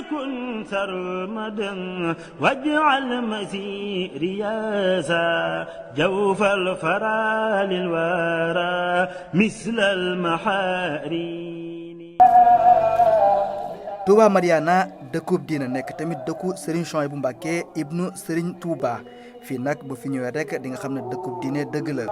ليكن سرمدا واجعل مسيري جوف الفرا للورى مثل المحارين. Touba Mariana dëkkub diina nekk tamit dëkku Sëriñ Sonhibu Mbàkke ibnu Sëriñ Touba fii nag bu fi ñëwee rek di nga xam ne dëkkub diine dëgg la.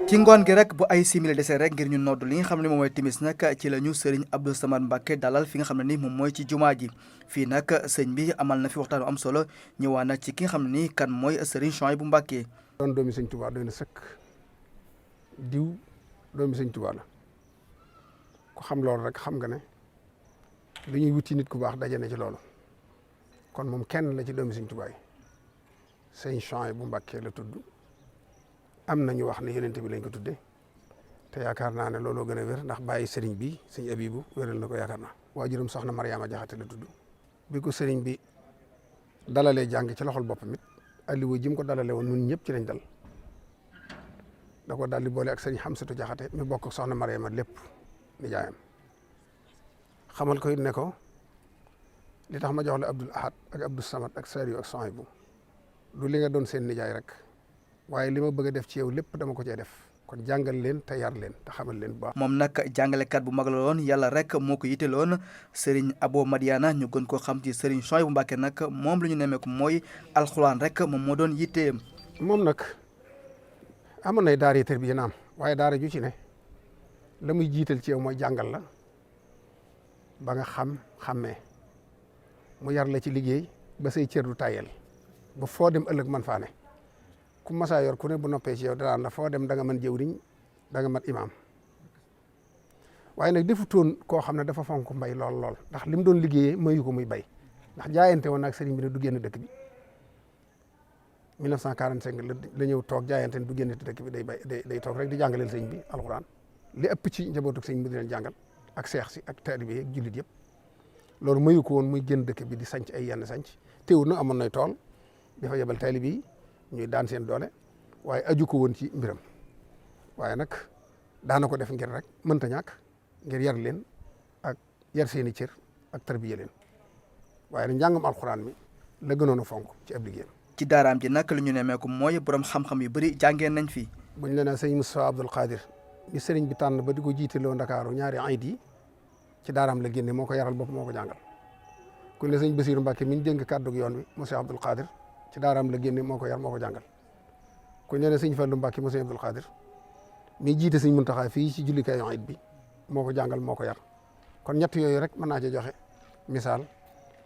ci ngoon gi rek bu ay simili dese rek ngir ñu noddu li nga xam ne moom mooy timis nag ci la ñu Sëriñ Abdou Samad Mbàkke dalal fi nga xam ne ni moom mooy ci jumaa ji fii nag sëñ bi amal na fi waxtaan bu am solo ñëwaan na ci ki nga xam ne ni kan mooy Sëriñ Sonhibu Mbàkke. doon doomi sëñ Touba doy na sëkk diw doomi sëñ Touba la ku xam loolu rek xam nga ne li ñuy wuti nit ku baax daje na ci loolu kon moom kenn la ci doomi sëñ Touba yi sëñ Sonhibu Mbàkke la tudd. am na ñu wax ne yonent bi lañ ko tudde te yaakaar naa ne looloo gën a wér ndax bàyyi sëriñ bi sëñ Abibu wéral na ko yaakaar naa waajuram soxna Mariama Jaxate la tudd bi ko sëriñ bi dalalee jàng ci loxol boppam it alliwa ji mu ko dalalee woon ñun ñëpp ci lañ dal da ko dal di boole ak sëriñ Xamsatu Jaxate mi bokk ak soxna Mariama lépp ni jaayam xamal ko it ne ko li tax ma jox la Abdul Ahad ak Abdou Samad ak Saliou ak Sonhibu du li nga doon seen nijaay rek waaye li ma bëgg a def ci yow lépp dama ko cee def kon jàngal leen te yar leen te xamal leen bu baax. moom nag jàngalekat bu mag la woon yàlla rek moo ko yiteloon Serigne Abo Madiana ñu gën koo xam ci Serigne Sonhibu Mbàkke nag moom lu ñu nemmeeku mooy alxuraan rek moom moo doon yitteem. moom nag amoon nay daara yi tarbiya naam waaye daara ju ci ne la muy jiital ci yow mooy jàngal la ba nga xàmmee mu yar la ci liggéey ba say cër du tayel ba foo dem ëllëg man faa ne. ku masaa yor ku ne bu noppee ci yow danaan la foo dem da nga mën jëwriñ da nga mat imaam waaye nag defutoon koo xam ne dafa fonk mbay lool ndax li mu doon liggéeyee mayu ko muy bay ndax jaayante woon nag sëriñ bi ne du génn dëkk bi 1945 la ñëw toog jaayante ne du génn dëkk bi day bay day toog rek di jàngaleel sëriñ bi alxuraan li ëpp ci njabootu sëriñ bi di leen jàngal ak seex si ak taalibe yi ak jullit yëpp loolu mayu ko woon muy génn dëkk bi di sanc ay yenn sanc teewul na amoon nay tool dafa yebal taalibe yi ñuy daan seen doole waaye aju ko woon ci mbiram waaye nag daana ko def ngir rek mënta ñàkk ngir yar leen ak yar seeni cër ak tarbiya leen waaye nag njàngam alxuraan mi la gënoon a fonk ci ab liggéeyam. ci daaraam ji nag lu ñu nemmeeku mooy borom xam-xam yu bëri jàngeen nañ fi. buñ la nee sëñ Moustapha Abdoul Khadir mi sëriñ bi tànn ba di ko jiiteloo Ndakaaru ñaari ayit yi ci daaraam la génne moo ko yaral bopp moo ko jàngal ku ne sëñ Basiiru Mbàkke mi ñu dénk kàddu yoon wi Moustapha Abdoul Khadir ci daaraam la génne moo ko yar moo ko jàngal ku ñu ne sëñ Fallu Mbàkke mu sëñ Abdul Xaadir mi jiite sëñ Muntaxa fii ci jullikaayu Iid bi moo ko jàngal moo ko yar kon ñett yooyu rek mën naa ci joxe misaal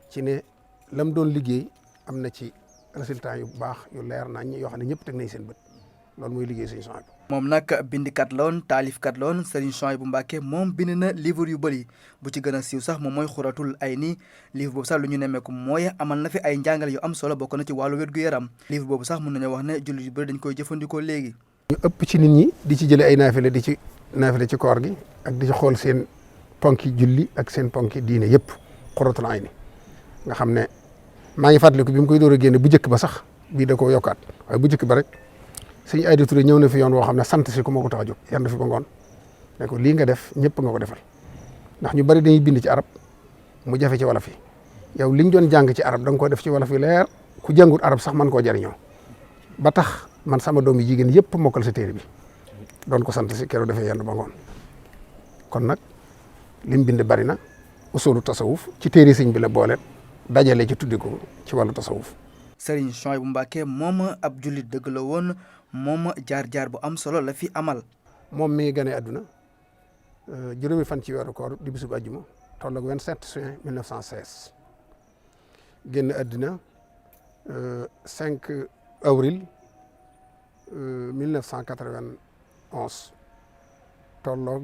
ci ne lam doon liggéey am na ci résultat yu baax yu leer nañ yoo xam ne ñëpp teg nañ seen bët loolu mooy liggéey sëñ Sonhibu. moom nag bindikat la woon taalifkat la woon Sëriñ Sonhibu Mbàkke moom bind na livre yu bëri bu ci gën a siiw sax moom mooy Xuratul Ayni livre boobu sax lu ñu nemmeeku mooy amal na fi ay njàngale yu am solo bokk na ci wàllu wér-gu-yaram livre boobu sax mën nañoo wax ne jullit yu bëri dañ koy jëfandikoo léegi. ñu ëpp ci nit ñi di ci jëlee ay naafile di ci naafile ci koor gi ak di ci xool seen ponki julli ak seen ponki diine yëpp Xuratul Ayni nga xam ne maa ngi fàttaliku bi mu koy door a génne bu njëkk ba sax bii da koo yokkaat waaye bu njëkk ba rek sëñ Ayda Touré ñëw na fi yoon woo xam ne sant si ku moo ko tax a jóg yandu fi ba ngoon ne ko lii nga def ñëpp nga ko defal ndax ñu bari dañuy bind ci arab mu jafe ci wolof yi yow liñ doon jàng ci arab da nga ko def ci wolof yi leer ku jàngut arab sax mën koo jariñoo ba tax man sama doom yi jigéen yëpp mokkal sa téere bi doon ko sant si keroog defee yandu ba ngoon kon nag lim bind bari na usulu tasawuf ci téere sëñ bi la boole dajale ci tuddi ko ci wàllu tasawuf. Sëriñ Sonhibu Mbàkke moom ab jullit dëgg la woon moom jaar-jaar bu am solo la fi amal. moom mi ngi gane àdduna juróomi fan ci weeru koor di bisub àjjuma tolloog 27 juin 1916 génn àdduna 5 avril 1991 tolloog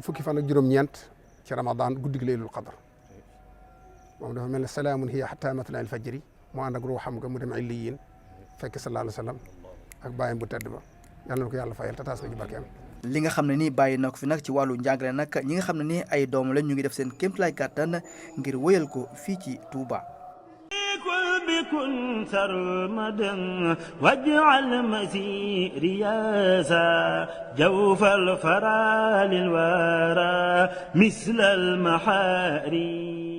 fukki fan ak juróom-ñeent ci Ramadan guddig Laylul Qadr moom dafa mel ne salaamun hiya hatta matla'il fajri mu ànd ak ruuxam nga mu dem illiyin fekk sallallahu alayhi wa sallam ak bàyyam bu tedd ba yàlla na ko yàlla fayal tataas na ci barkeem. li nga xam ne nii bàyyi na ko fi nag ci wàllu njàngale nag ñi nga xam ne nii ay doom la ñu ngi def seen kéemtalaay kàttan ngir wéyal ko fii ci Touba. بكن سرمدا واجعل مسيري ياسا جوف الفرا للورى مثل المحاري